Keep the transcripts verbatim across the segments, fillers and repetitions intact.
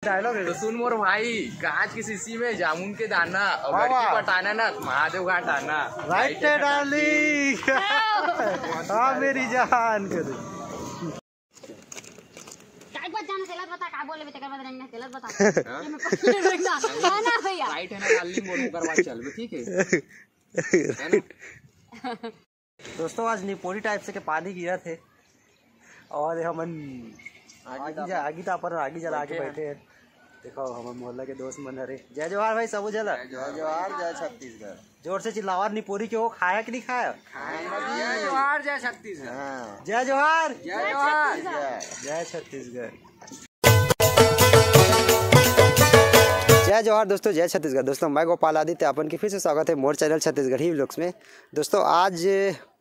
Dialogue है। तो सुन मोर भाई, कांच की शीशी में जामुन के दाना और वाह, लड़की वाह। पटाना ना, महादेव घाट आना। राइट है डार्लिंग। हाँ मेरी जान कर। काय बात जाना, तेला बता, का बोले, तेकर बाद रंगना, तेला बता। हाँ? ये मैं पकड़ लेना। है ना भैया? राइट है ना डार्लिंग, बोल, ओकर बाद चलबे, ठीक है? है ना? दोस्तों, आज निपोरी टाइप से के पानी गिरत हे और हमन आगी आगी ता-, जा-, आगी तापत हन, आगी जला के बैठे हैं। बैठे हैं। देखो, हमर मोहल्ला के दोस्त मन हरे। जय जोहार भाई, सबो झन ला। जय जोहार, जय छत्तीसगढ़। जोर से चिल्लावा, निपोरी के हो, खाया कि नहीं खाया? जय जोहार, जय छत्तीसगढ़। हाँ। जय जोहार। जय जोहार। जय। जय छत्तीसगढ़। जय जोहार दोस्तों, जय छत्तीसगढ़। दोस्तों, मैं गोपाल आदित्य, अपन के फिर से स्वागत है मोर चैनल छत्तीसगढ़ी व्लॉग्स में। दोस्तों, आज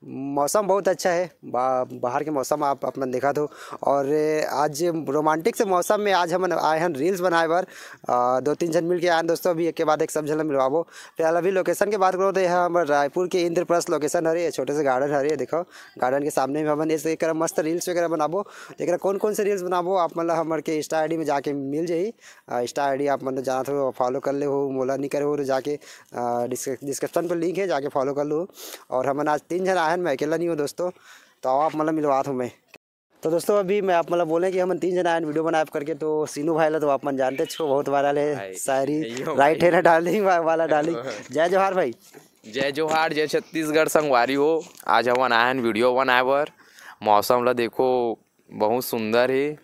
मौसम बहुत अच्छा है, बा-, बाहर के मौसम आप अपन देखत हो। और आज रोमांटिक से मौसम में आज हमन आए हन रील्स बनाए बर। अ, दो तीन झन मिल के आए हन दोस्तों, अभी एक के बाद एक सब झन ला मिलवाबो। फिलहाल अभी लोकेशन के बात करो तो यह हमर रायपुर के इंद्रप्रस्थ लोकेशन हरे, ये छोटे से गार्डन हरे, देखो गार्डन के सामने में हमन इस तरह मस्त रील्स वगैरह बनाबो। तो एकरा कौन कौन से रील्स बनाबो, आप मन ला हमर के इंस्टा आईडी में जाके मिल जाही। अ, इंस्टा आईडी आप मन जानत हो, फॉलो कर ले हो, मोला नहीं करे हो तो जाके, अ, डिस्क्रिप-, डिस्क्रिप्शन पर लिंक है, जाके फॉलो कर लो। और हमन आज तीन झन आए हन, मैं अकेला नहीं हूँ दोस्तों, तो आओ आप मन ला मिलवात हूँ मैं। तो दोस्तों, अभी मैं आप मन ला बोले कि हमन तीन झन आए हन वीडियो बनाए करके, तो सीनू भाई ला तो आप मन जानते छो, बहुत वायरल है भाई, शायरी, यो राइट भाई। है ना डार्लिंग वा-, वाला डार्लिंग। जय जोहार भाई। जय जोहार, जय छत्तीसगढ़ संगवारी हो। आज हमन आए हन वीडियो बनाए बर। मौसम ला देखो, बहुत सुंदर हे।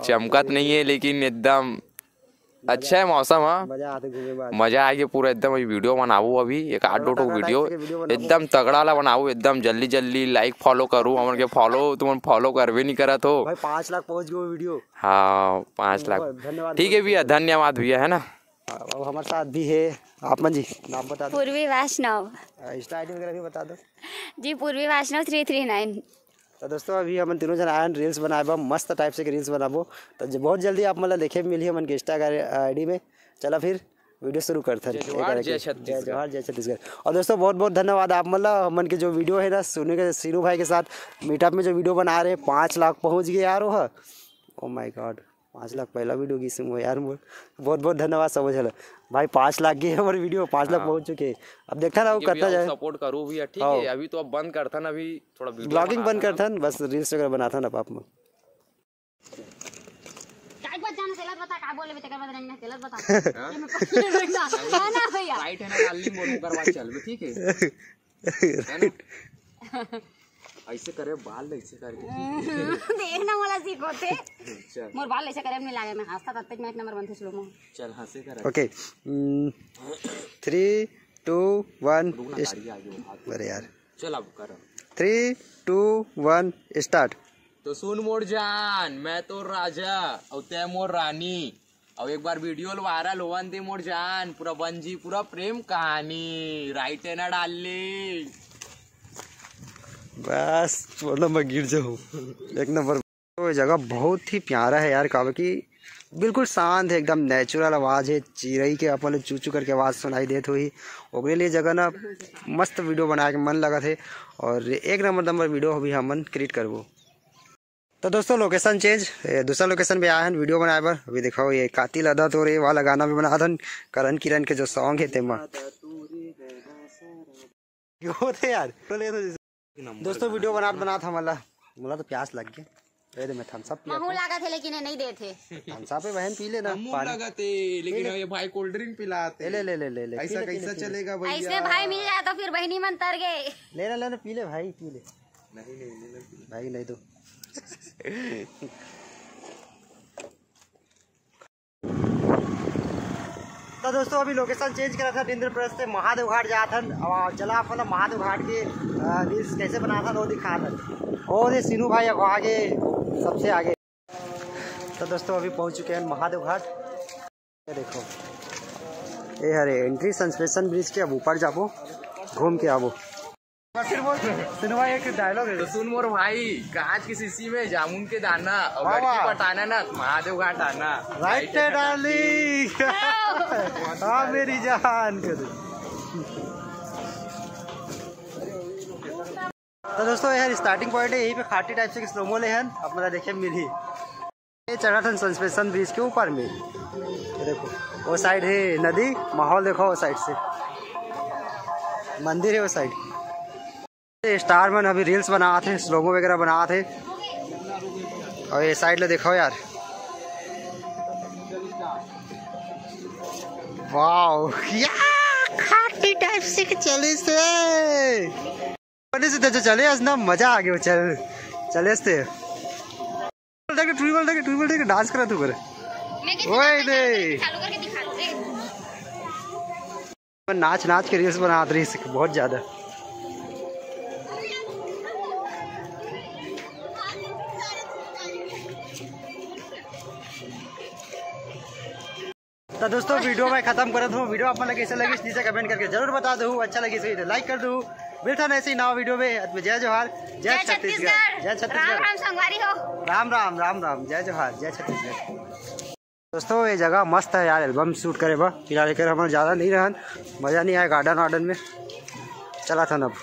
चमकत नहीं है, लेकिन एकदम अच्छा है मौसम, हाँ। मजा आथे घूमे बर। मजा आगे पूरा एकदम। अभी वीडियो बनाबो, अभी एक आठ दो ठो तगड़ा वीडियो, type से वीडियो बनाबो। एकदम तगड़ा ला बनाबो, एकदम जल्दी जल्दी। लाइक फॉलो करू, हमन के फॉलो, तुमन फॉलो करबे नहीं करत हो। भाई, पाँच लाख पहुंच गए वीडियो। हाँ, पाँच लाख। बहुत धन्यवाद, ठीक है बहुत भैया, धन्यवाद। धन्यवाद भैया, है ना। अब हमारे साथ भी है, आप मन जी नाम बता दो। पूर्वी वैष्णव। इंस्टा आईडी वगैरह भी बता दो। जी, पूर्वी वैष्णव थ्री थ्री नाइन। तो दोस्तों, अभी हमन तीनों झन आए हन रील्स बनाए बर, मस्त टाइप से के रील्स बनाबो। तो ज-, बहुत जल्दी आप मन ला देखे मिलही हमन के इंस्टा आईडी में। चला फिर वीडियो शुरू करथन। जय जोहार, एक जय छत्तीसगढ़। जय जोहार, जय छत्तीसगढ़। और दोस्तों, बहुत बहुत धन्यवाद आप मन ला, हमन के जो वीडियो है ना, सुनू के, सीनू भाई के साथ मीटअप में जो वीडियो बना रहे, पाँच लाख पहुंच गए यार वो। ओ माय गॉड, पाँच लाख पहला वीडियो गिस मोर यार मोर। बहुत बहुत धन्यवाद सब झन ला। भाई, पाँच लाख के हमर वीडियो, पाँच लाख हाँ। पहुंच चुके हैं। अब देखता रहो क्योंकि कितना भैया जाए। सपोर्ट करो भैया, ठीक हाँ। है। अभी तो अब बंद करथन, अभी थोड़ा वीडियो ब्लॉगिंग बनाथन बंद करथन, बस रील्स वगैरह बनाथन अब आप मन। काय बात जाना, तेला बता, का बोले, तेकर बाद रंगना, तेला बता। हाँ? ये मैं पकड़ लेना। है ना भैया? राइट है ना डार्लिंग, बोल, ओकर बाद चलबे, ठीक है? है ना? ऐसे करे बाल, ऐसे करके। देख ना, मोला सीखोथे। चल। मोर बाल ऐसे करे नहीं लागे, मैं हंसता तब तक मैं एक नंबर बनथे स्लो मो। चल, हंसे कर। ओके, थ्री टू वन। रुक ना, गाड़ी आ गई, वो हाथ। अरे यार। चल, अब कर। Three two one, start. तो सुन मोर जान, मैं तो राजा और तै मोर रानी। अब एक बार वीडियो वायरल होवन दे मोर जान, पूरा बन जी पूरा प्रेम कहानी, राइट है ना डार्लिंग? बस, छोड़ ना, मैं गिर जाऊँ। एक नंबर। तो ये जगह बहुत ही प्यारा है यार, काबर कि बिल्कुल शांत है, एकदम नेचुरल आवाज़ है, चिरई के अपन चू चू करके आवाज़ सुनाई देत होही। ओकरे लिए जगह ना मस्त वीडियो बनाए के मन लगत है और एक नंबर नंबर वीडियो भी हमन क्रिएट करबो। तो दोस्तों, लोकेशन चेंज, ए, दूसरा लोकेशन पे आए हन वीडियो बनाए बर। अभी देखो, ये कातिल अदा तोरे वाला गाना भी बनात हन, करण किरण के जो सॉन्ग है तेमा। क्यों होते यार, तो ले दो जैसे। दोस्तों, वीडियो बनात बनात हमला, मोला तो प्यास लग गया। ए दे, मैं थम्स अप पिया महू था। लागत है, लेकिन ये नहीं देते। थम्स अप है बहन, पी लेना हमू पानी। लागत है, लेकिन पी ले। ये भाई कोल्ड ड्रिंक पिलाते। ले, ले, ले, ले, ले, ऐसा पी ले, पी ले, कैसा पी ले। चलेगा भैया? ऐसने भाई मिल जाए तो फिर बहनी मन तर गए। ले ना, ले ना, पी ले भाई, पी ले। नहीं, नहीं, नहीं, नहीं। भाई, नहीं तो। तो दोस्तों, अभी लोकेशन चेंज करा था, इंद्रप्रस्थ से महादेव घाट जात हन। अब चला आप मतलब महादेव घाट के, अ, रील्स कैसे बनात हन, वो दिखात हन। और ये सीनू भाई अब आगे, सबसे आगे। तो दोस्तों, अभी पहुंच चुके हैं महादेव घाट। ये देखो, ये हरे एंट्री सस्पेंशन ब्रिज के। अब ऊपर जाबो, घूम के आबो। फिर बोल, सुन भाई, एक डायलॉग है। तो सुन मोर भाई, कांच की शीशी में जामुन के दाना और वाह, लड़की वाह। पटाना ना, महादेव घाट आना। राइट है डार्लिंग। हाँ मेरी जान कर। तो दोस्तों, यार स्टार्टिंग पॉइंट है, यहीं पे खाटी टाइप से स्लोमो ले हन, अपना देखे मिली। ये चढ़त हन सस्पेंशन ब्रिज के ऊपर में। ये देखो, वो साइड हे नदी, माहौल देखो वो साइड से, मंदिर हे वो साइड। ये स्टार मन अभी रील्स बनात हे, स्लोगो वगैरह बनात हे। अउ ये साइड ला देखो यार, वाओ, या खाटी टाइप से के चले से। बने से तो चले आज ना, मजा आ गया। चल, चले से। देख, ट्विबल देख, ट्विबल देख, डांस करा तू कर। मैं किसी ओए का दे। चालू करके दिखा दे। नाच नाच के रील्स बनात रहिस बहुत ज्यादा। तो दोस्तों, वीडियो मैं खत्म करत हूँ। वीडियो आप मन ला कैसे लगिस, नीचे कमेंट करके जरूर बता दो। अच्छा लगिस तो लाइक कर दो। मिलता नहीं ऐसे ही नवा वीडियो में। जय जोहार, जय जय छत्तीसगढ़, छत्तीसगढ़। जय छत्तीसगढ़। राम राम संगवारी हो। राम राम, राम राम, जय जोहार, जय छत्तीसगढ़। दोस्तों, ये जगह मस्त है यार, एल्बम शूट करे बर। फिलहाल एकर हमन ज्यादा नहीं रहन, मजा नहीं आया गार्डन वार्डन में। चला था अब।